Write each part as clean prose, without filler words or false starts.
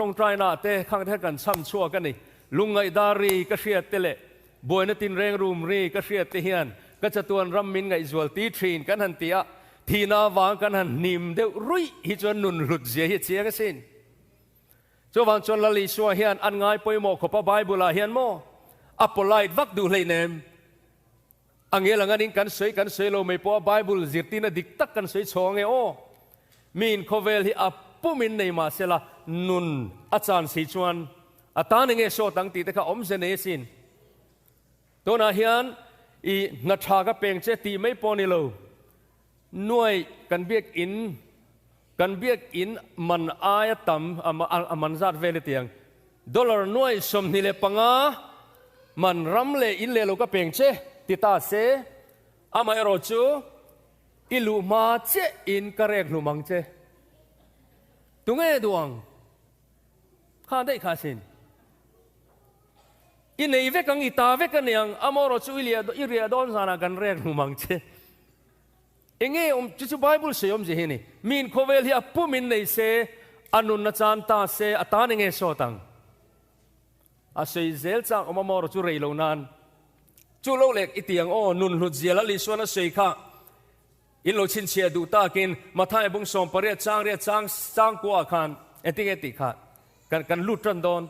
Tawngtaina te khang te kha kan chham chhuak a ni. Lungngaih dar ri ka hriat te leh buaina tinreng rum ri ka hriat te hian ka chatuan ram min ngaihzual ti thin kan han ti a, thihna avang kan han hnim deuh ruih hi chuan nun hlut zia hi a chiang asin. Chuvang chuan Lal Isua hian an ngai pawimawh khawp a Bible ah hian maw a polite vak duh hleinem. A ngel ang anin kan sawi kan sawi lo mai pawh a Bible zirtirna dik tak kan sawi chho ange aw. Miin khawvel hi a pumin nei mah sela nun a chan si chuan a tan enge sawt ang tih te kha awmze nei asin. Tunah hian i hna tha ka peng che tih mai pawh a ni lo. Nuai kan biak in kan biak in man aia tam a man zat vel hetiang dollar nuai 25 man ram leh in leh lo ka peng che ti ta se amaherawh chu i luh hma chiah in ka rek hlum ang che. Tunge duh ang? Kha daih kha sin. I nei vek ang, i ta vek a niang, amaherawh chu i riah dawn zanah kan rek hlum ang che. Enge awm chu chu Bible sawi awmzia hi a ni. Miin khawvel hi a pumin nei se, a nunna chan ta se, a tan enge sawt ang? A sawi zel chak awm amaherawh chu rei lo nan. Chu lo lek i ti ang aw, nun hlut zia Lal Isuan a sawi kha in lo chhinchhiah duh takin Matthai bung 18 chang riat chang chang kuaah khan engtinge tih kha kan kan lut tan dawn.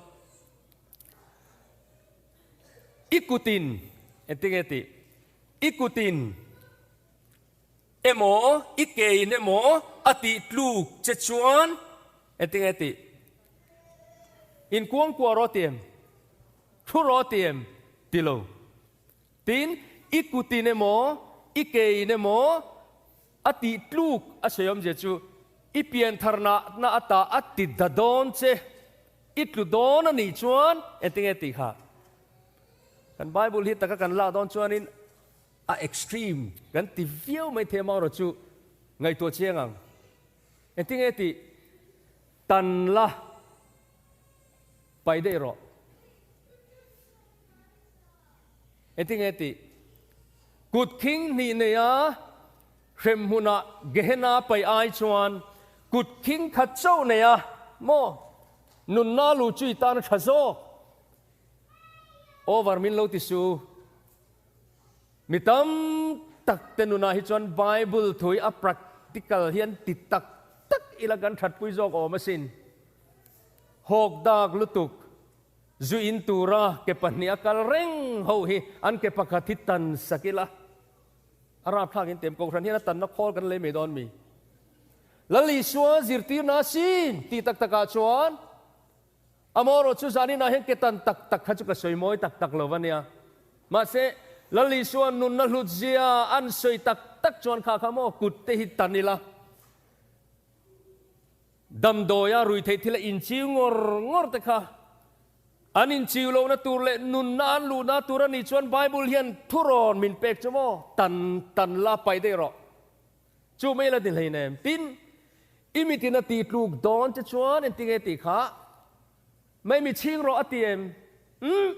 I kutin engtinge tih? I kutin emaw i kein emaw a tih tluk che chuan engtinge tih? Inkuangkuah rawh ti em? Thu rawh ti em? Ti lo. Tin, i kutin emaw i kein emaw a tih tluk a sawi awmzia chu i piantharna na ata a ti da dawn che, i tlu dawn a nih chuan engtinge tih kha? Kan Bible hi taka kan lak dawn chuanin a extreme kan ti viau mai thei amaherawh chu ngaihtuah chiang ang. Engtinge tih? Tan la pai daih rawh. Engtinge tih? Kut khing hnih neia hrem hmunah Gehenna pai ai chuan kut khing khat chauh neia maw nunna lu chu i tan a tha zawk. Over min lo ti su. Mi tam tak te nunah hi chuan Bible thui a practical hian ti tak tak ila kan thatpui zawk awm asin. Hawk dak lutuk, zu in tura ke pahnih a kal reng ho hi an ke pakhat hi tan sak ila. A rapthlak in tem kohhran hian a tanna khawl kan lei mai dawn mi. Lal Isua zirtirna asin tih tak takah chuan Amaherawh chu zaninah hian ke tan tak tak kha chu ka sawi mawi tak tak lo va nia. Mahse, Lal Isua nunna hlut zia an sawi tak tak chuan kha kha maw kut te hi tan ila. Damdawia rui theih thila inchiu ngawr ngawr te kha an inchiu lohna tur leh nunna an luhna tur a nih chuan Bible hian thurawn min pek chu maw tan tan la paih daih rawh. Chu mai la ti hleinem. Tin, i mitin a tih tluk dawn che chuan engtinge tih kha mai mi chhing rawh a ti em? Umm.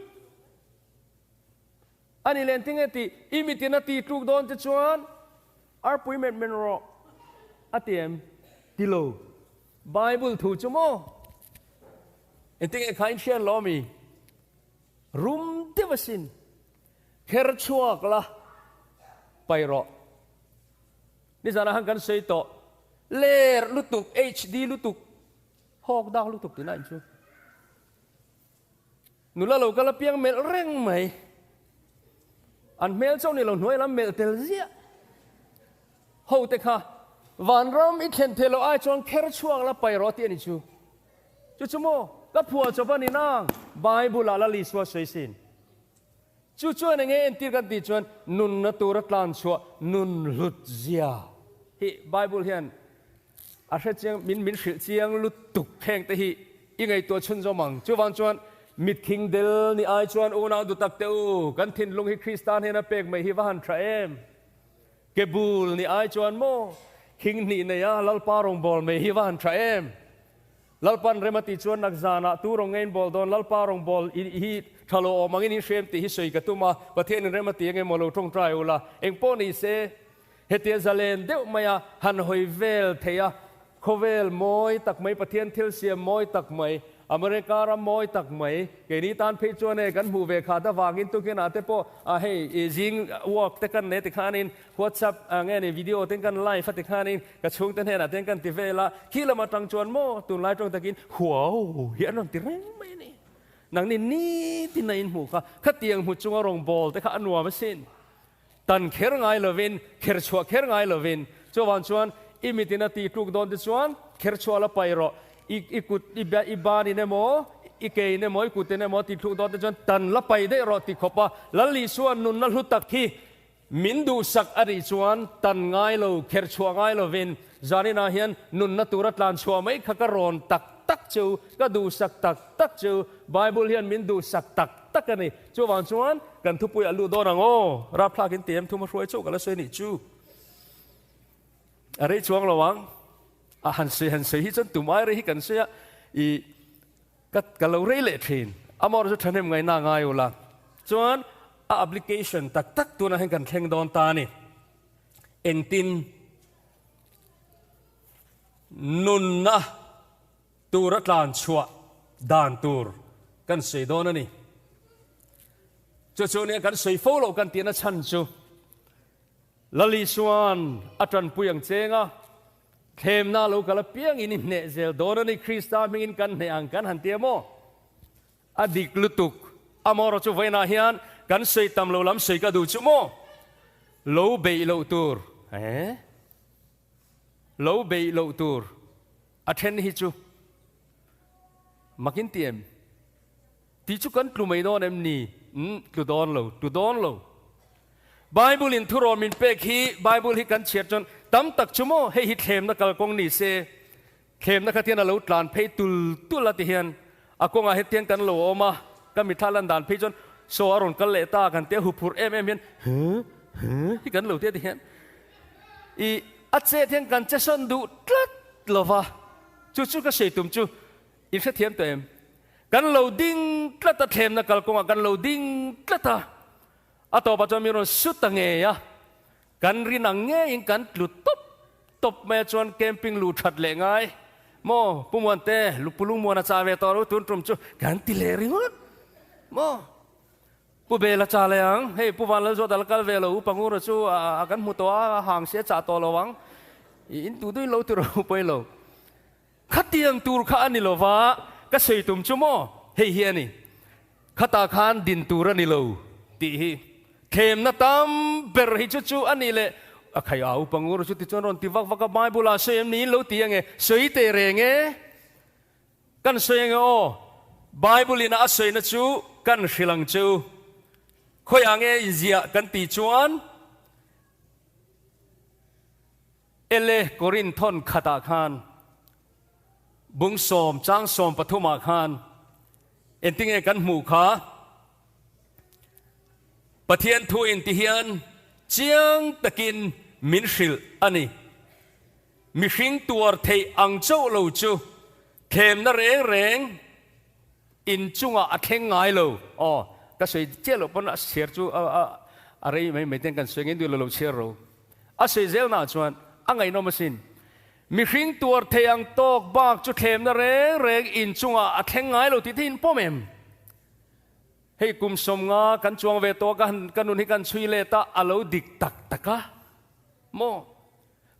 A ni leh engtinge tih i mitin a tih tluk dawn che chuan arpui men men rawh a ti em? Ti lo. Bible thu chu maw? Engtinge kha in hriat lo ami? Rum deuh asin. Kher chhuak la, pai rawh. Nizanah khan kan sawi tawh, ler lutuk, HD lutuk, hawk dak lutuk tih lain chu. Nula lo kal apiang melh reng mai. An hmel chauh ni lo hnuai lam melh tel ziah. Ho te kha, vanram i thlen theih loh ai chuan kher chhuak la pai rawh tih a ni chu. Chu chu maw, ka phuah chawp a ni nang, Bible ah Lal Isua sawi sin. Chu chuan enge entir kan tih chuan nunna tura tlan chhuah nun hlut zia hi Bible hian a hre chiang, min min hrilh chiang lutuk heng te hi i ngaihtuah chhunzawm ang. Chuvang chuan mitkhing del ni ai chuan unau dutak te u, kan thinlung hi Krista hnena pek mai hi va han tha em? Ke bul ni ai chuan maw khing hnih nei a Lalpa rawngbâwl mai hi va han tha em? Lalpan rem a tih chuan nak zanah tu rawn ngein bawl dawn Lalpa rawngbâwl hi tha lo awm angin in hrem tih hi sawi ka tum a, Pathianin rem a ti eng emaw lo tawngtai ula, engpawh ni se hetia zalen deuh maia han hawi vel thei a, khawvel mawi tak mai, Pathian thil siam mawi tak mai. America ram mawi tak mai, keini tan phei chuan e kan hmuh ve khat avangin tukinah te pawh a hei i zing walk te kan nei tikhanin WhatsApp nge ni video ten kan live a tikhanin ka chhungte hnenah ten kan ti vel a, khi lam atang chuan maw tunlai tawng takin huau hi an rawn ti reng mai a ni. Nangni nitin a inhmuh kha khatiang hmu chunga rawngbâwl te kha a nuam asin. Tan kher ngai lovin, kher chhuah kher ngai lovin. Chuvang chuan i mitin a tih tluk dawn te chuan kher chhuah la paih rawh. I i kut i i banin emaw, i kein emaw, i kutin emaw a tih tluk dawn te chuan tan la paih daih rawh ti khawp a Lal Isua nunna hlu tak hi min duhsak a nih chuan tan ngai lo, kher chhuah ngai lovin zaninah hian nunna tura tlan chhuah mai kha ka rawn tak tak chu, ka duhsak tak tak chu. Bible hian min duhsak tak tak a ni. Chuvang chuan kan thupui a lut dawn ang aw, rapthlak in ti em thum a hruai chauh ka la sawi nih chu. A rei chuang lo ang, a han sawi han sawi hi chuan tum ai rei hi kan sawi a, i ka ka lo rei leh thin. Amaherawhchu chu thahnem ngaihna a ngai ula. Chuan a application tak tak tunah hian kan thleng dawn ta a ni. Engtin nunna Tur a tlan chhuah dan tur kan sawi dawn a ni. Chu chu nia kan sawi fo loh kan tihna chhan chu Lali chuan a tanpui ang cheng a, thlemna lo kal apiangin i hneh zel dawn a ni, Krista hmingin kan hneh ang kan han ti a maw? A dik lutuk. Amaherawh chu vawiinah hian kan sawi tam lo lam sawi ka duh chu maw? Lo beih loh tur. Eh? Lo beih loh tur a then hi chu makin ti em? Tih chu kan tlu mai dawn em ni? Umm, tlu dawn lo, tlu dawn lo. Bible in thurawn min pek hi, Bible hi kan chhiar chuan tam tak chu maw hei hi thlemna kalkawng ni se, thlemna kha tian a lo tlan phei tul tul a ti hian a kawngah hetiang kan lo awm a, ka mitthla lan dan phei chuan saw a rawn kal leh ta kan tia huphurh em em hian huh huh hi kan lo tia ti hian I a chet hian kan che sawn duh tlat lo va, chu chu ka sawi tum chu i hrethiam tawh em? Kan lo ding tlat a, thlemna kalkawngah kan lo ding tlat a, a tawpah chuan min rawn su ta ngei a, kan rin ang ngeiin kan tlu tawp tawp mai a chuan camping luh that leh ngai maw Pu Muante, Pu Lungmuana chah ve tawh lo tun tum chu kan ti leh ringawt maw? Pu Bela cha leh ang, hei Pu Vanlalzuata la kal ve lo, Upa Ngura chu a kan hmu tawh a, a hang si a chah tawh lo ang, i in tu duin lo tur a pawi lo. Khatiang tur kha a ni lo va, ka sawi tum chu maw, hei hi a ni, khatah khan din tur a ni lo tih hi. Thlemna tam ber hi chu chu a nih leh, a khai a Upa Ngura chu tichuan rawn ti vak vak a, Bible ah sawi em ni in lo ti ange, sawi teh reng e. Kan sawi ange aw, Bible in a a sawina chu kan hrilh ang che u. Khawiah nge inziah kan tih chuan Ele Korinthon khatah khan bung sawm chang sawm pathumah khan engtinge kan hmuh kha? Pathian thu in ti hian chiang takin min hrilh a ni. Mihring tuar theih ang chauh lo chu thlemna reng reng in chungah a thleng ngai lo. Aw, ka sawi chiah loh pawn a chhiar chu a rei mai mai ten kan sawi ngei duh lo lo chhiar ro. A sawi zelnaah chuan a ngaihnawm asin. Mihring tuar theih ang tawk bak chu thlemna reng reng in chungah a thleng ngai lo tih te in pawm em? Hei kum 50 kan chuang ve tawh a, ka nun hi kan chhui let a, a lo dik tak tak a maw?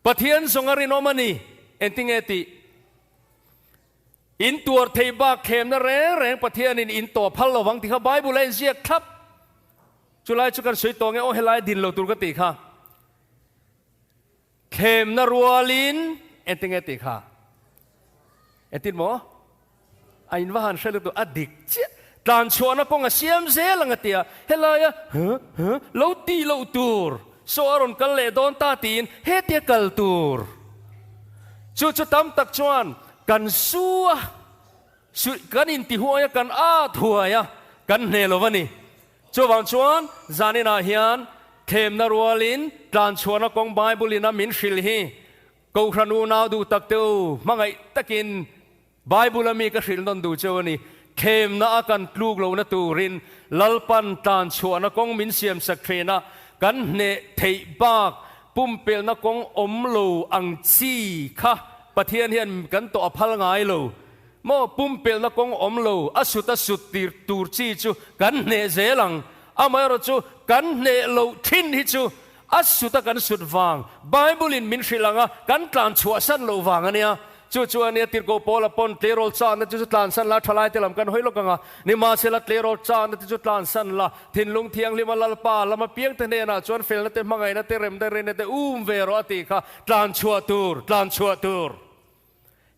Pathian zawng a rinawm a ni, engtinge tih? In tuar thei bak thlemna reng reng Pathianin in tawh phal lo vang tih kha Bible a inziak thlap. Chulai chu kan sawi tawh nge aw helai din lo tur ka tih kha. Thlemna rualin engtinge tih kha? Engtin maw? A in va han hre lutuk a dik chiah. Tlan chhuahna kawng a siam zel ang a ti a, helaia huh huh lo tih loh tur, saw a rawn kal leh dawn ta tiin hetia kal tur. Chu chu tam tak chuan kan su a, su kan inti huai a, kan at huai a, kan hne lo va ni. Chuvang chuan zaninah hian thlemna rualin tlan chhuahna kawng Bible in a min hrilh hi Kohhran unau duh tak te u, hmangaih takin Bible a mi ka hrilh nawn duh cheu a ni. Thlemna a kan tluk lohna turin Lalpan tlan chhuahna kawng min siam sak thin a, kan hneh theih bak pumpelhna kawng awm lo ang chi kha Pathian hian kan tawh a phal ngai lo. Maw pumpelhna kawng awm lo, a sut a sut tir tur chi chu kan hneh zel ang. Amaherawhchu kan hneh loh thin hi chu a sut a kan sut vang, Bible in min hrilh ang a, kan tlan chhuahsan loh vang a nia. Chu chu a nia Tirhkoh Paula pawn tleirawl chakna te chu tlansan la, thalaite lam kan hawi lawk ang a, nimahsela tleirawl chakna te chu tlansan la, thinlung thianghlima Lalpa lama piangte hnenah chuan felna te, hmangaihna te, remna rinna te um ve rawh a tih kha tlan chhuah tur, tlan chhuah tur.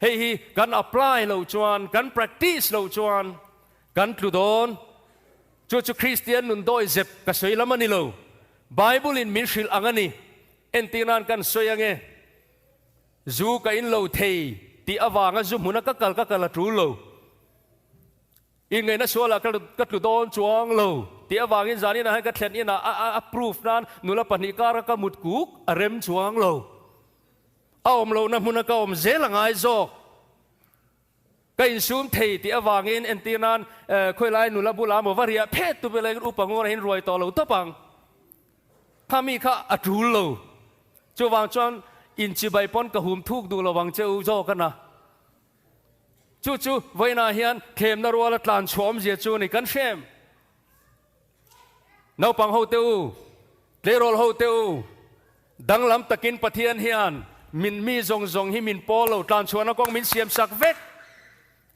Hei hi kan apply loh chuan, kan practice loh chuan kan tlu dawn. Chu chu Kristian nun dawi zep ka sawi lam a ni lo. Bible in min hrilh ang a ni. Entir nan kan sawi ange, Zu ka in lo thei tih avanga zu hmuna ka kal ka kal a tul lo. Inngaihna sualah ka ka tlu dawn chuang lo tih avangin zaninah hian ka thlen inah a a proof nan nula pahnih kara ka mut kuk a rem chuang lo. A awm lohna hmuna ka awm zel a ngai zawk. Ka insum thei tih avangin entir nan khawilai nula bulah maw va riah phet tu bela in upa ngawr ahin ruai tawh lo tawp ang. Kha mi kha a tul lo. Chuvang chuan inchibai pawn ka hum thuk duh lo ang che u zawk a na. Chu chu vawiinah hian thlemna ruala tlan chhuah awmzia chu ni kan hrem. Naupang ho te u, tleirawl ho te u, danglam takin Pathian hian min mi zawng zawng hi min pawl lo, tlan chhuahna kawng min siam sak vek.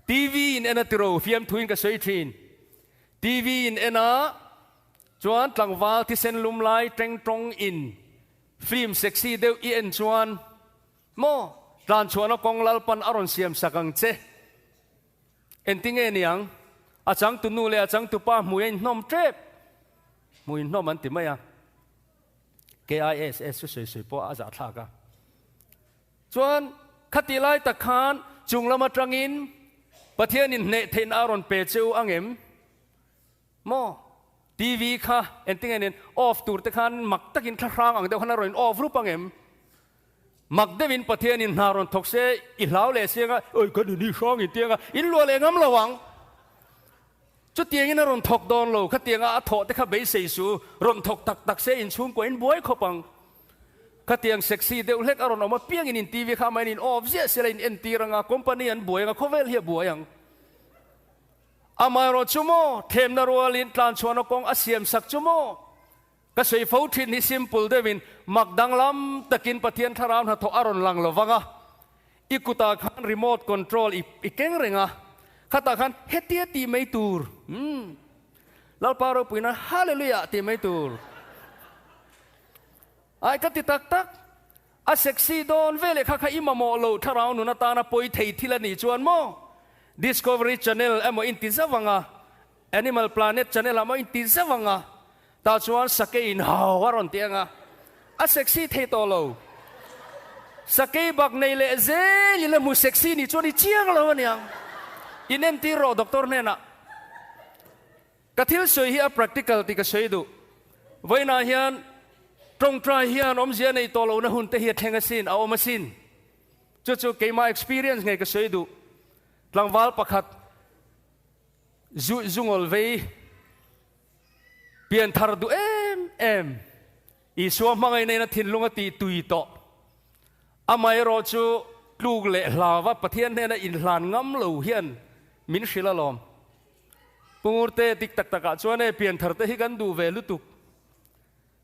TV in en a tiro, fiamthuin ka sawi thin. TV in en a chuan tlangval thisen lum lai teng tawng in film sexy deuh i en chuan maw tlan chhuahna kawng Lalpan a rawn siam sak ang che. Engtinge niang? A changtu nu leh a changtu pa hmui a inhnawm tep. Hmui inhnawm an ti mai a. KISS chu sawi sawi pawh a zahthlak a. Chuan khati lai tak khan chung lam atangin Pathianin hneh theihna a rawn pe che u angem? Maw? TV kha engtinge nen off tur te khan mak takin thlahrang ang deuh khan a rawn in off rup angem? Mak deuhin Pathianin hna rawn thawk se i hlau leh si anga, Oi ka nuni hrang in tianga in luah leh ngam lo ang. Chutiangin a rawn thawk dawn lo, khatianga a thawh te kha beisei su, rawn thawk tak tak se inchhungkua in buai khawp ang. Khatiang sexy deuh hlek a rawn awm apiangin in TV kha amahin in off ziah sela in entir anga, company an buai anga, khawvel hi a buai ang. Amaherawh chu maw, thlemna rualin tlanchhuahna kawng a siam sak chu maw? Ka sawi fo thin hi simple deuhin mak danglam takin Pathian thlarau hnathawh a rawn lang lo vang a, i kutah khan remote control i i keng reng a, khatah khan hetia tih mai tur, umm Lalpa ropuina Hallelujah tih mai tur. Ai ka ti tak tak, a sexy dawn veleh kha kha i mamawh lo thlarau nun atana pawi thei thil a nih chuan maw Discovery Channel emaw inti zauh ang a, Animal Planet channel ah maw inti zauh ang a, tah chuan sakei in hau a rawn ti ang a, a sexy thei tawh lo. Sakei bak nei leh zel in a hmu sexy nih chuan i chiang lo aniang. In entir rawh doctor hnenah. Ka thil sawi hi a practical tih ka sawi duh. Vawiinah hian tawngtai hian awmzia nei tawh lohna hun te hi a thleng asin, a awm asin. Chu chu keimah experience ngei ka sawi duh. Tlangval pakhat. Zu zungawl vei pian thar duh em em Isua hmangaihna in a thinlung a tih tui tawh. Amaherawh chu tluk leh hlauva Pathian hnena inhlan ngam lo hian min hrilh alawm. Pu Ngurte dik tak takah chuan e pian thar te hi kan duh ve lutuk.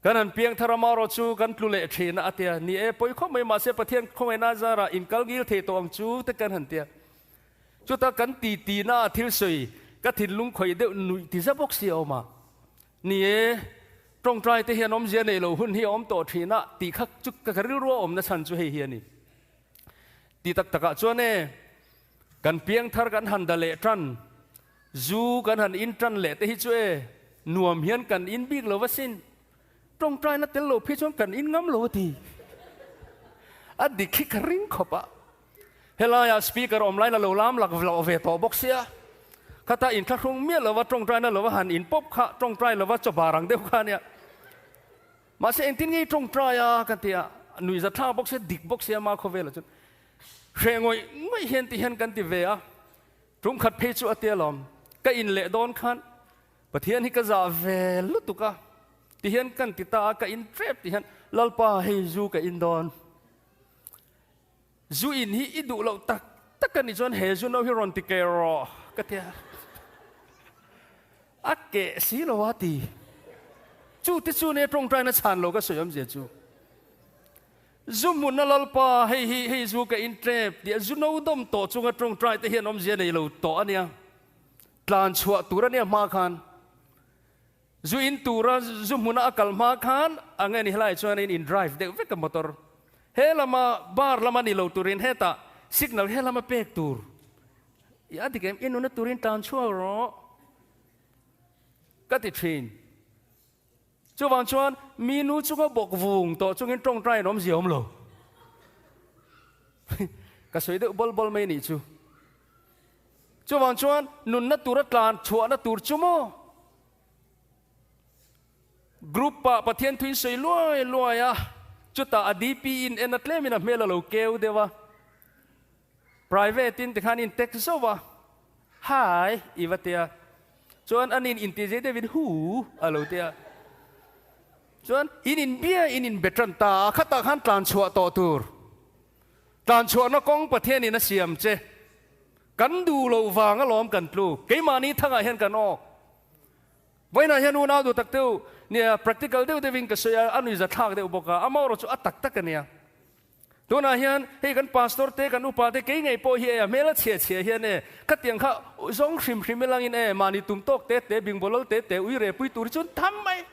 Kan han piang thar amaherawh chu kan tlu leh thin a a tia. Ni e pawi khawp mai mahse Pathian khawngaihna zarah inkal ngil thei tawh ang chu te kan han tia. Chuta kan ti ti na a thil sawi ka thinlung khawih deuh nuih ti za bawk si a awm a. Ni e, tawngtai te hian awmzia nei lo hun hi a awm tawh thin a tih kha chu ka rilru a awmna chhan chu hei hi a ni. Ti tak takah chuan e, kan piangthar kan han da leh tan, zu kan han in tan leh te hi chu e, nuam hian kan in bik lo asin. Tawngtaina tel lo phei chuan kan in ngam lo a ti. A dik hi ka ring khawp a. Helaiah speaker awm lain a lo lam lak loh ve tawh bawk sia, khata inthlahrung miah lova tawngtaina lova han inpawp kha tawngtai lova chaw bar ang deuh kha ania. Mahse engtin nge i tawngtai a ka ti a, nuihza thlak bawk sia, dik bawk sia ma khawvelah chuan hreh ngawih ngawih hian ti hian kan ti ve a, tum khat phei chu a tia lawm, ka in leh dawn khan Pathian hi ka zah ve lutuk a ti hian kan ti ta a, ka in tep ti hian Lalpa hei zu ka in dawn. Zu in hi i duh loh tak tak a nih chuan he zu no hi rawn ti keh rawh ka ti a, a keh si lo a ti. Chu te chu nia tawngtaina chhan lo ka sawi awmzia chu. Zu hmunna Lalpa hei hi hei zu ka in tep tih a zu no dawm tawh chunga tawngtai te hian awmzia nei lo tawh a nia. Tlan chhuah tur a nia hma khan. Zu in tura zu hmuna a kal hma khan a nge ni helaiah chuan in in drive deuh vek a motor. He lama bar lama ni lo turin hetah signal he lama pek tur. I a dik em? I nuna turin tlan chhuak rawh ka ti thin. Chuvang chuan mi nu chunga bawk vung tawh chungin tawngtai an awmzia awm lo. Ka sawi deuh bawl bawl mai nih chu. Chuvang chuan nunna tura tlan chhuahna tur chu maw? Group ah Pathian thuin sawi luai luai a, chutah a DP in en a tlemin a hmel a lo keu deuh a. Private in tikhan in text zauh a, Hi i va tia. Chuan anin inti zei deuhin Hu a lo tia. Chuan in inbia in inbe tan ta a, khatah khan tlan chhuah tawh tur. Tlan chhuahna kawng Pathianin a siam che. Kan duh loh vang alawm kan tluk. Keimahni thangah hian kan awk. Vawiinah hian unau duh tak deuh nia practical deuh deuhin ka sawi a, a nuihza thlak deuh bawk a, amaherawh chu a tak tak a nia. Tunah hian hei kan pastor te, kan upa te kei ngei pawh hi e a hmel a chhia chhia hian e khatiang kha zawng hrim hrim ilangin e mahni tum tawk te te bingbawlawlh te te uire pui tur hi chuan tham mai.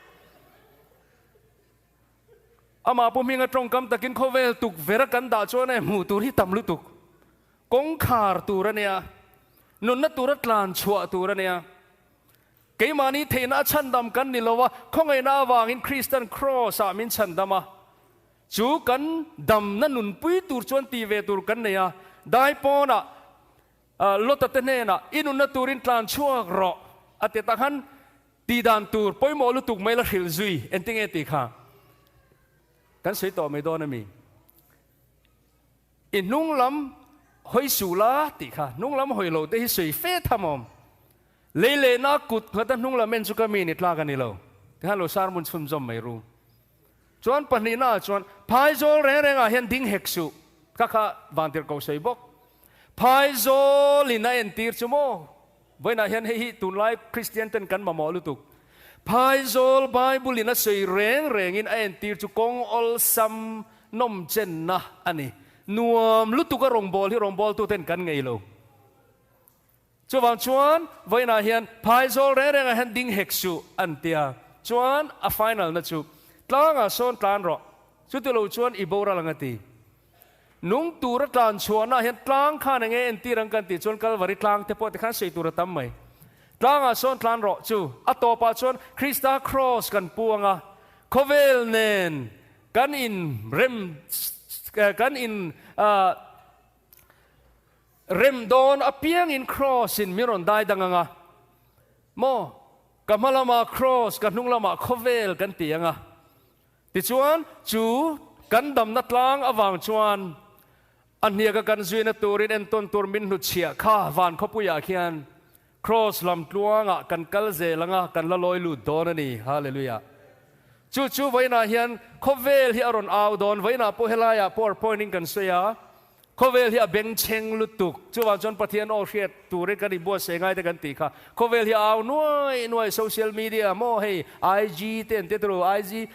Amah pu hminga tawngkam takin khawvel tukverh a kan dah chuan e hmuh tur hi tam lutuk. Kawngkhar tur a nia, nunna tura tlan chhuah tur a nia. Keimahni theihna a chhandam kan ni lo a, khawngaihna avangin Kristan Kraws-ah min chhandam a. Chu kan damna nunpui tur chuan ti ve tur kan nei a, dai pawnah Lota te hnenah i nunna turin tlan chhuak rawh a ti tak han Tih dan tur pawimawh lutuk mai la hrilh zui engtinge tih kha kan sawi tawh mai dawn a mi? I hnung lam hawi suh la tih kha hnung lam hawi lo te hi sawi fe tham awm. Lei lehna kut nghata hnung lam en chu ka mi ni tlak a ni lo. Tikhan lo sermon chhunzawm mai ru. Chuan pahnihna ah chuan Phaizawl reng reng ah hian ding hek suh kha kha vantirhkoh sawi bawk. Phaizawl in a entir chu maw? Vawiinah hian hei hi tunlai Kristian ten kan mamawh lutuk. Phaizawl Bible in a sawi reng rengin a entir chu kawng awlsam nawm chenna a ni. Nuam lutuk a rawngbâwl hi rawngbâwltu ten kan ngei lo. Chuvang chuan vawiinah hian Phaizawl reng rengah hian ding hek suh an tia. Chuan a final na chu tlangah sawn tlan rawh, chutilo chuan i boral ang a ti. Nung tura tlan chhuahnaah hian tlang khan enge entir ang kan tih chuan Kalvari tlang te pawh tikhan sawi tur a tam mai. Tlangah sawn tlan rawh chu a tawpah chuan Krista Kraws kan pu ang a, khawvel nen kan in rem kan in rem dawn apiangin Kraws in min rawn dai dang ang a maw? Ka hma lamah Kraws, ka hnung lamah khawvel kan ti ang a. Tichuan, chu kan damna tlang avang chuan a hniaka kan zuina turin entawn tur min hnutchhiah kha van khawpuiah khian Kraws lam tluangah kan kal zel anga kan la lawi lut dawn a ni. Hallelujah! Chu chu vawiinah hian khawvel hi a rawn au dawn. Vawiinah pawh helaiah powerpoint in kan sawi a. Khawvel hi a bengchheng lutuk. Chuvang chuan Pathian aw hriat turin kan inbuatsaih ngai te kan tih kha. Khawvel hi a au nuai nuai social media maw hei IG te an tia turu IG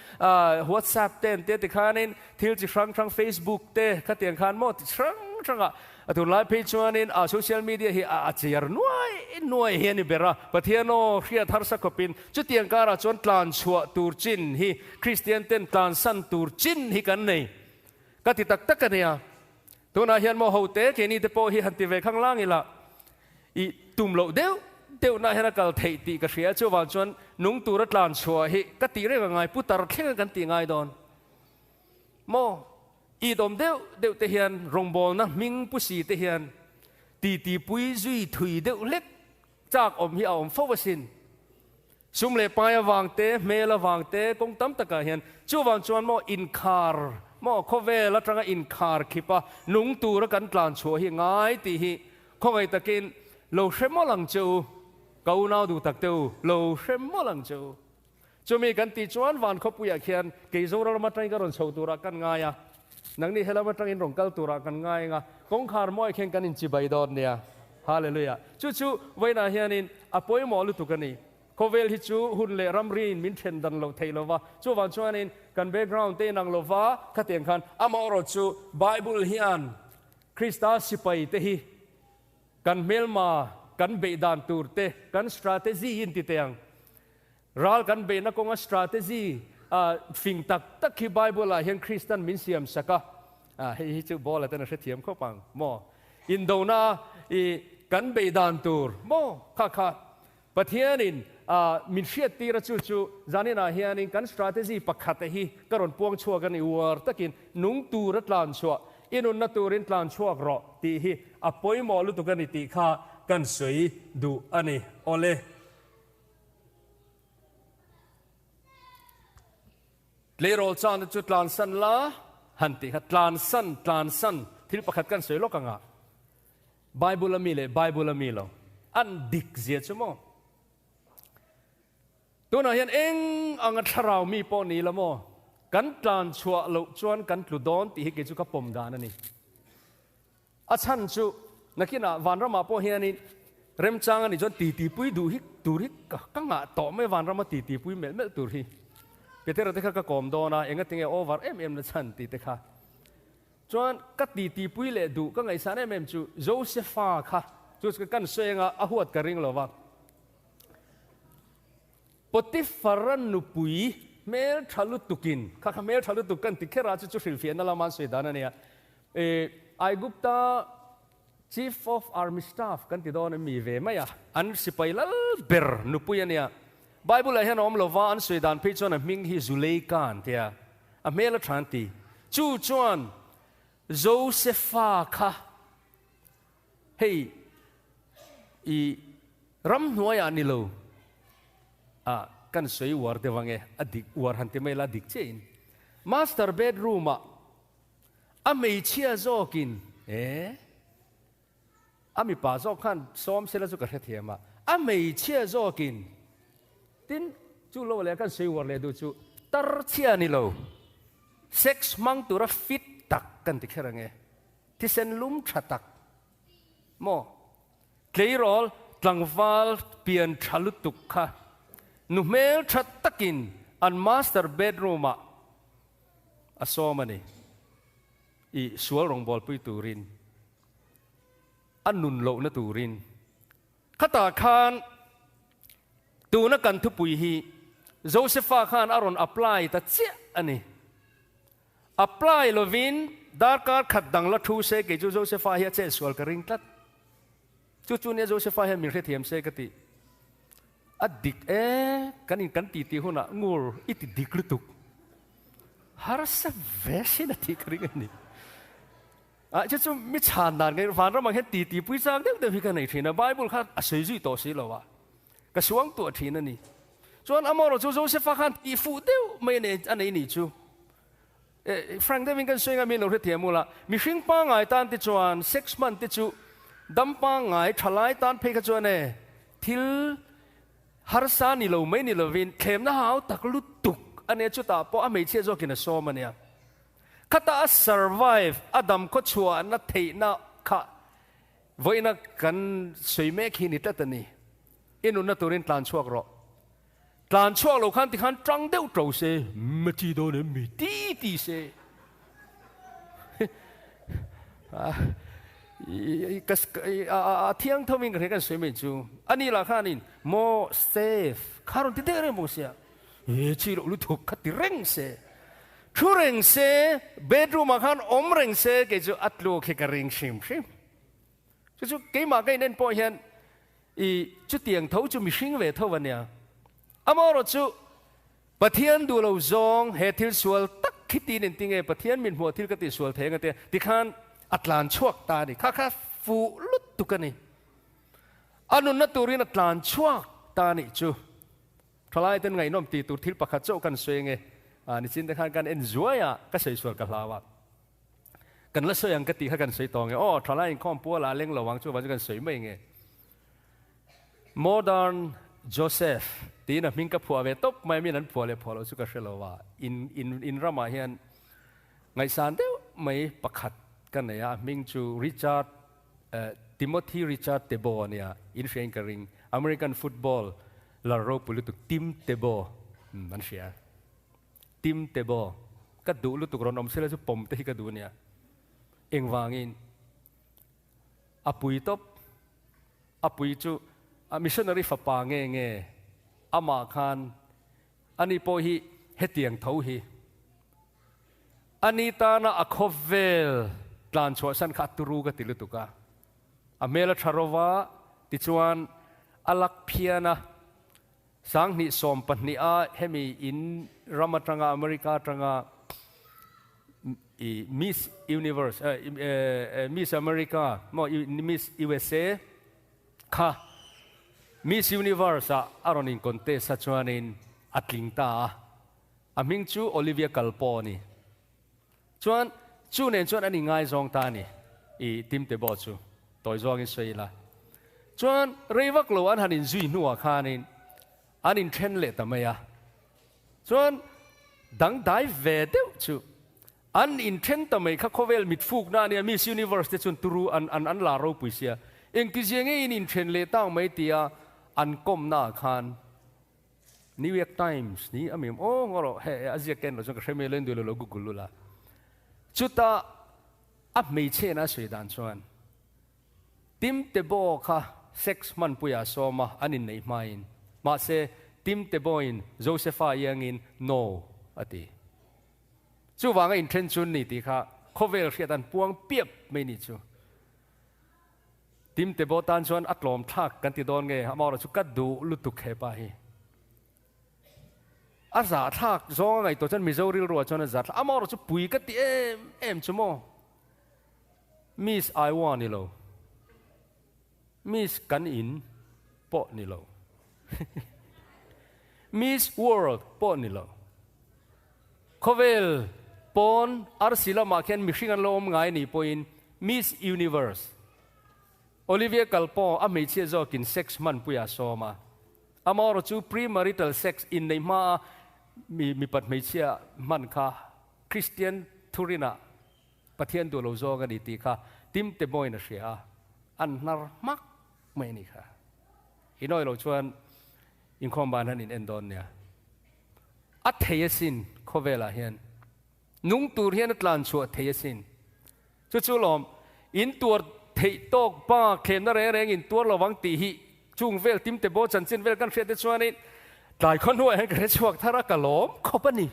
WhatsApp te an tia tikhanin thil chi hrang hrang Facebook te khatiang khan maw ti hrang hrangah a tunlai phei chuanin a social media hi a chiar nuai nuai hi a ni ber a. Pathian aw hriat harsa khawpin chutiang karah chuan tlan chhuah tur chin hi Kristian ten tlansan tur chin hi kan nei. Ka ti tak tak a nia. Tunah hian maw hote keini te pawh hi han ti ve khang lang ila i tum loh deuh deuhna hian a kal theih tih ka hria. Chuvang chuan nung tura tlan chhuah hi ka tih reng a ngai, pu tar thleng a kan tih ngai dawn. Maw i dawm deuh deuh te hian rawngbawlna hming pu si te hian titi pui zui thui deuh hlek chak awm hi a awm fo asin. Sum leh pai avang te, hmel avang te, kawng tam takah hian chuvang chuan maw inkhar maw khawvel atanga inkhar khip a nung tura kan tlan chhuah hi ngai tih hi khawngaih takin lo hre mawlh ang che u, ka unau duh tak te u, lo hre mawlh ang che u. Chumi kan tih chuan van khawpuiah khian kei Zoram atangin ka rawn chho turah kan ngai a. Nangni helam atangin rawn kal turah kan ngai anga, kawngkhar mawi khen kan inchibai dawn nia. Hallelujah. Chu chu vawiinah hianin a pawimawh lutuk a ni. Khawvel hi chu hun leh ramriin min then dan loh theih lova, chuvang chuanin kan background te inang lova khatiang khan amaherawh chu Bible hian Krista sipai te hi kan hmelma kan beih dan tur te, kan strategy in ti teh ang. Ral kan beihna kawnga strategy fing tak tak hi Bible ah hian Kristan min siam sak a, hei hi chu Bawla ten a hrethiam khawp ang maw? Indona i kan beih dan tur maw? Kha kha Pathianin min hriattir a chu chu zaninah hianin kan strategy pakhat a hi ka rawn puang chhuak a ni uar takin nung tura tlan chhuah i nunna turin tlan chhuak rawh tih hi a pawimawh lutuk a ni tih kha kan sawi duh a ni. Awle. Tleirawl chana chu tlansan la han tih kha tlansan tlansan thil pakhat kan sawi lawk anga Bible a mi leh Bible a mi lo an dik zia chu maw? Tunah hian eng anga thlarau mi pawh ni la maw? Kan tlan chhuah loh chuan kan tlu dawn tih hi kei chu ka pawm dan a ni. A chhan chu nakinah vanramah pawh hianin remchang a nih chuan titipui duh hi tur hi ka ngah tawh mai vanrama titipui melh melh tur hi. Petera te kha ka kawm dawn a, engatinge over em em na chhan tih te kha. Chuan ka titipui leh duh ka ngaihsan em em chu Josepha kha chu chu kan sawi anga a huat ka ring lo va. Potiphara nupui hmel tha lutukin kha kha hmel tha lutuk kan ti kher a chu chu hrilhfiahna lama an sawi dan a nia. E Aigupta Chief of Army Staff kan ti dawn em mi ve mai a. An sipai lal ber nupui a nia. Bible ah hian a awm lova an sawi dan phei chuan a hming hi Zuleika an tia. A hmel a tha an ti. Chu chuan Josepha kha hei i ramhnuaiah ni lo a kan sawi uar deuh ange a dik uar han ti mai la dik chiahin master bedroom ah A hmeichhia zawkin e, a mipa zawk khan sawm sela chu ka hrethiam a, a hmeichhia zawkin tin chu lo leh kan sawi uar leh duh chu tar chhia ni lo, sex hmang tura fit tak kan ti kher ang e, thisen lum tha tak maw, tleirawl tlangval pian tha lutuk kha nu hmel tha takin an master bedroom ah A sawm a ni. I sual rawngbawlpui turin, a nun lohna turin. Khatah khan tuna kan thupui hi Josepha khan a rawn apply ta chiah a ni. Apply lovin darkar khat dang la thu se kei chu Josepha hi a chetsual ka ring tlat. Chu chu nia Josepha hian min hrethiam se ka ti. A dik e, kan in kan titi hunah ngur i ti dik lutuk. Harsa ve sin a tih ka ring a ni. Ah chu chu mi chhan dan nge vanram ang hian titi pui chak deuh deuh hi ka nei thin a, Bible kha a sawi zui tawh si lo a, ka suang tuah thin a ni. Chuan amaherawh chu Josepha khan tih fuh deuh mai a nei nih chu. Frank deuhin kan sawi anga mi lo hrethiam ula, mihring pangngai tan te chuan sex hman te chu dam pangngai thalai tan phei kha chuan e thil harsa ni lo mai ni lovin thlemna hau tak lutuk a nia chutah pawh a hmeichhia zawkin a sawm a nia. Khata a survive a dam khaw chhuahna theihna kha vawiina kan sawi mek hi ni tlat a ni. I nunna turin tlan chhuak rawh. Tlan chhuak lo khan tikhan tang deuh to se, ma chi dawn em mi ti ti se. A thiang tho in ka hria kan sawi mai chu. Ani lah khanin maw safe kha rawn ti deuh reng bawk sia. E chi loh lutuk kha ti reng se. Thu reng se, bedroom ah khan awm reng se kei chu a tluk hi ka ring hrim hrim. Chu chu keimah ka inen pawh hian I chutiang tho chu mihring ve tho a nia. Amaherawh chu Pathian duh lo zawng he thil sual tak khi tiin engtin nge Pathian min hmuh thil ka tih sual thei ang a tia tikhan a tlan chhuak ta a ni. Kha kha fuh lutuk a ni. A nunna turin a tlan chhuak ta a nih chu. Thalai ten ngaihnawm tih tur thil pakhat chauh kan sawi ange. Nichin te khan kan en zuai a, ka sawi sual ka hlau a. Kan la sawi ang ka tih kha kan sawi tawh nge aw thalai inkhawm pual ah leng lo ang chuvang chu kan sawi mai nge. Modern Joseph tiin a hming ka phuah ve tawp mai min an phuah leh phuah loh chu ka hre lo a in in in ramah hian ngaihsan deuh mai pakhat ka nei a, a hming chu Richard Timothy Richard Tebow a nia, in hriain ka ring, American football lar ropui lutuk Tim Tebow an hria. Tim Tebow ka duh lutuk rawn awm sela chu pawm te hi ka duh a nia. Engvangin a pui tawp, a pui chu a missionary fapa nge nge amah khan ani pawh hi hetiang tho hi ani tana a khawvel tlan chhuahsan kha a turu ka ti lutuk a, a hmel a tha rova tichuan a lak phian a, sanghnih 12 a hemi in ram atanga America atanga i Miss Universe Miss America maw Miss USA Kha Miss Universe ah a rawn in contest a chuanin a tling ta a, a hming chu Olivia Culpo a ni. Chuan chu nen chuan an ingaizawng ta a ni i Tim Tebow chu tawi zawngin sawi ila. Chuan rei vak lo an han inzui hnuah khanin an inthen leh ta mai a. Chuan dangdai ve deuh chu An inthen ta mai kha khawvel mitfukna a nia, Miss Universe te chuan turu an an an la ropui sia. Engtizia nge in inthen leh tak mai tia an kawmna ah khan New York Times ni a mim aw ngaw rawh he a ziak ken lo chuan ka hre mai lo in duh lo lo google lul a. Chuta a hmeichhena a sawi dan chuan Tim Tebow kha sex hmanpuiah a sawm a, an inneih hmain. Mahse Tim Tebow-in Josepha iangin no a ti. Chuvanga inthen chun ni tih kha khawvel hriat an puang piap mai ni chu. Tim Tebow tan chuan a tlawm thlak kan ti dawn nge, amaherawh chu ka duh lutuk hepa hi. A zah thlak zawng a ngaihtuah chuan Mizo rilruah chuan a zah thlak, amaherawh chu pui ka ti em em chu maw. Miss Iowa ni lo, Miss kan in pawh ni lo, Miss World pawh ni lo. Khawvel pawn arsi lamah khian mihring an lo awm ngai nih pawhin Miss Universe Olivia Culpo a hmeichhia zawkin sex hmanpuiah a sawm a. Amaherawh chu pre-marital sex inneih hmaa mi mipat hmeichhia hman kha Kristian thurinah Pathian duh lo zawng a ni tih kha Tim Tebow-in a hria a, an hnar hmak mai a ni kha. Inawi lo chuan inkhawm ban han in en dawn nia. A thei asin khawvelah hian. Nung tur hian a tlan chhuah thei asin. Chu chu lawm, in tuar theih tawk pa thlemna reng reng in tuar lovang tih hi chung vel Tim Tebow chanchin vel kan hriat te chuanin tlai khaw hnuaiah hian ka hre chhuak thar a, ka lawm khawp a ni.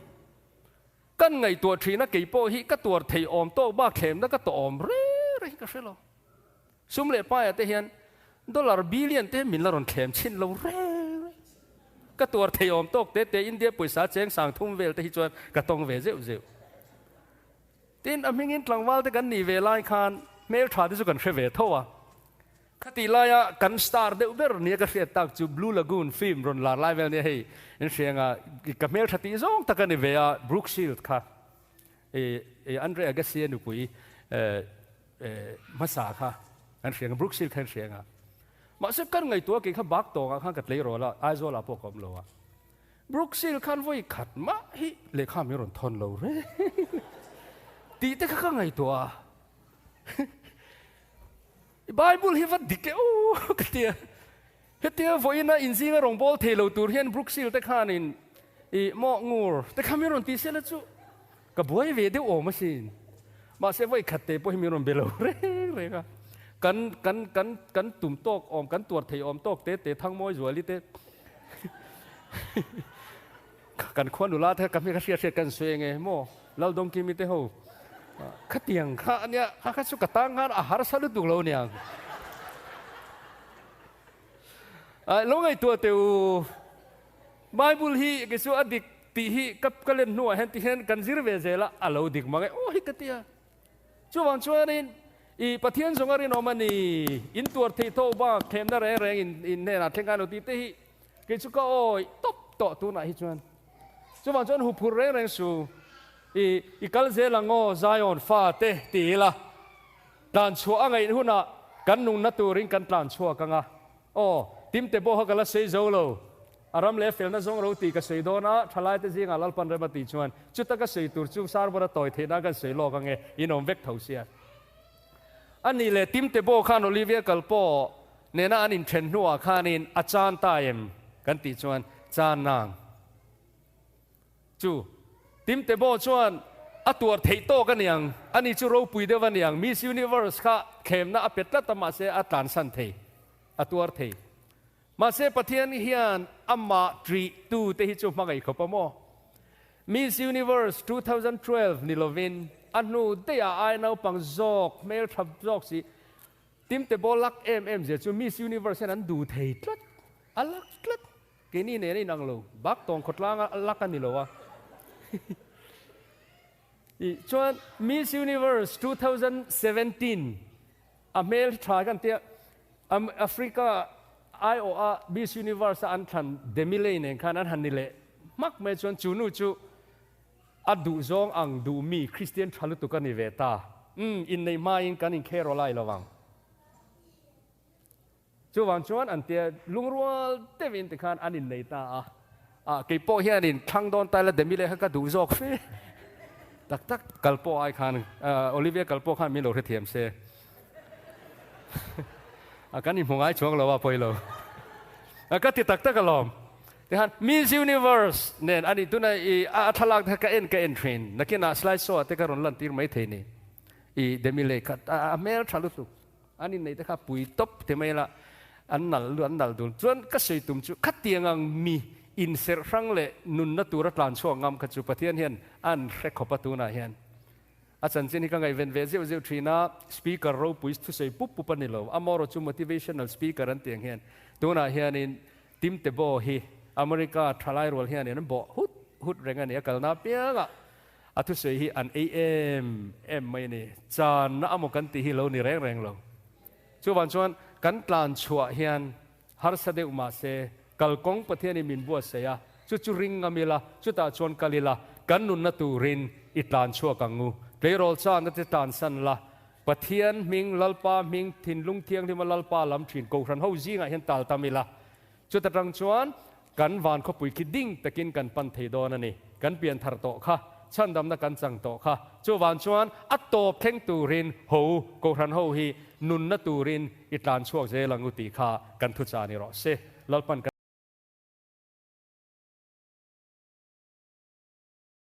Kan ngaihtuah thin a, kei pawh hi ka tuar theih awm tawk bak thlemna ka tawh awm reng reng hi ka hre lo. Sum leh paiah te hian dollar billion te min la rawn thlem chhin lo reng reng. Ka tuar thei awm tawk te te India pawisa cheng sang thum vel te hi chuan ka tawng ve zeuh zeuh. Tin, a hmingin tlangval te kan nih ve lai khan hmeltha te chu kan hre ve tho a. Khatih laia kan star deuh ber nia ka hriat tak chu Blue Lagoon film rawn lar lai vel nia hei in hria anga ka hmeltha tih zawng tak a ni ve a, Brooke Shield kha i Andre Agassi a nupui hmasa kha an hria anga Brooke Shield kha an hria anga mahse kan ngaihtuah kei kha bak tawngah khan ka tleirawl a, Aizawl ah pawh ka awm lo a, Brooke Shield khan vawi khat mah hi lehkha min rawn thawn lo reng tih te kha ka ngaihtuah a. I Bible hi va dik e aw ka ti a. Hetia vawiina inzinga rawngbâwl thei lo tur hian Brookshire te khanin i maw ngur te kha min rawn ti sela chu ka buai ve deuh awm asin. Mahse vawi khat te pawh hi min rawn be lo reng reng a. Kan kan kan kan tum tawk awm kan tuar thei awm tawk te te Thangmawi Zuali te Kan khua nula te ka hming ka hriat hriat kan sawi enge maw Laldawngkimi te ho khatiang kha ania kha kha chu ka tang khan a harsa lutuk lo aniang. Lo ngaihtuah teh u Bible hi kei chu a dik tih hi ka ka len hnuah hian ti hian kan zir ve zel a a lo dik mang e aw hi ka ti a. Chuvang chuanin i Pathian zawng a rinawm a ni in tuar theih tawh bak thlemna reng reng in in hnenah thleng khan lo tih te hi Kei chu ka awi tawp tawh tunah hi chuan. Chuvang chuan huphurh reng reng su, i i kal zel ang aw Zion fa te ti ila, tlan chhuah a ngaih hunah kan nungna turin kan tlan chhuak ang a. Aw, Timte pawh kha ka la sei zo lo. A ram leh felna zawng ro tih ka sawi dawn a, thalaite zingah Lalpan rem a tih chuan chuta ka sawi tur chu sermon a tawi theih nan kan sawi lawk ange, in awm vek tho sia. A nih leh Tim Tebow khan Olivia Kalpo nena an inthen hnuah khanin a chan ta em kan tih chuan chan nang. Chu Tim Tebow chuan a tuar theih tawk a niang, ani chu ropui deuh a niang, Miss Universe kha thlemna a pe tlat a mahse a tlansan thei, a tuar thei. Mahse Pathian hian amah ṭih tute hi chu hmangaih khawp a maw? Miss Universe 2012 ni lovin a hnu daih ah ai naupang zawk, hmelṭha zawk si, Tim Tebow lak em em zia chu Miss Universe hian an duh thei tlat, a lak tlat. Keini nen a inang lo, bak tawng khawtlanga a lak a ni lo a. Ih chuan Miss Universe 2017 a hmel tha kan tia, Africa aiawha Miss Universe a an thlan Demi Leigh nen khan an han ni leh hmak mai chuan chu nu chu a duhzawng ang duhmi Christian tha lutuk a ni ve ta. Umm inneih hmain kan inkher aw lai lo ang. Chuvang chuan an tia lungrual deuhin tikhan an innei ta a, ah kei pawh hianin thlang dawn ta ila Demi leh kha ka duh zawk fe tak tak kal pawh ai khan Olivia kal pawh khan min lo hrethiam se a kan inhmu ngai chuang lo a pawi lo a ka ti tak tak alawm tikhan Miss Universe nen ani tuna i a thlalak te kha ka en ka en thin nakinah slide show ah te ka rawn lan tir maithei ni i Demi leh kha a hmel tha lutuk. An inneih te kha pui tawp ti mai la, an nal an nal dun. Chuan ka sawi tum chu khatiang ang mi inserh hrang leh nunna tura tlan chhuak ngam kha chu Pathian hian an hre khawp a tunah hian. A chanchin hi ka ngaihven ve zeuh zeuh thin a, speaker ropui thusawi pup pup a ni lo, amaherawh chu motivational speaker an tih ang hian tunah hianin Tim Tebow hi America thalai rual hianin an bawh hut hut reng a ni, a kalna apiangah a thusawi hi an ei em em mai a ni. Channa amaw kan tih hi lo ni reng reng lo. Chuvang chuan kan tlan chhuah hian harsa deuh mah se kalkawng Pathianin min buatsaih a, chu chu ring ngam ila, chutah chuan kal ila, kan nunna turin i tlan chhuak ang u. Tleirawl channa te tlansan la, Pathian hming, Lalpa hming, thinlung thianghlima Lalpa lam thin Kohhran ho zingah hian tal tam ila, chuta tang chuan kan van khawpui khi ding takin kan pan thei dawn a ni. Kan pian thar tawh kha, chhandamna kan chang tawh kha. Chuvan chuan a tawp thleng turin ho, Kohhran ho hi nunna turin i tlan chhuak zel ang u tih kha kan thuchah ni rawh se. Lalpan kan.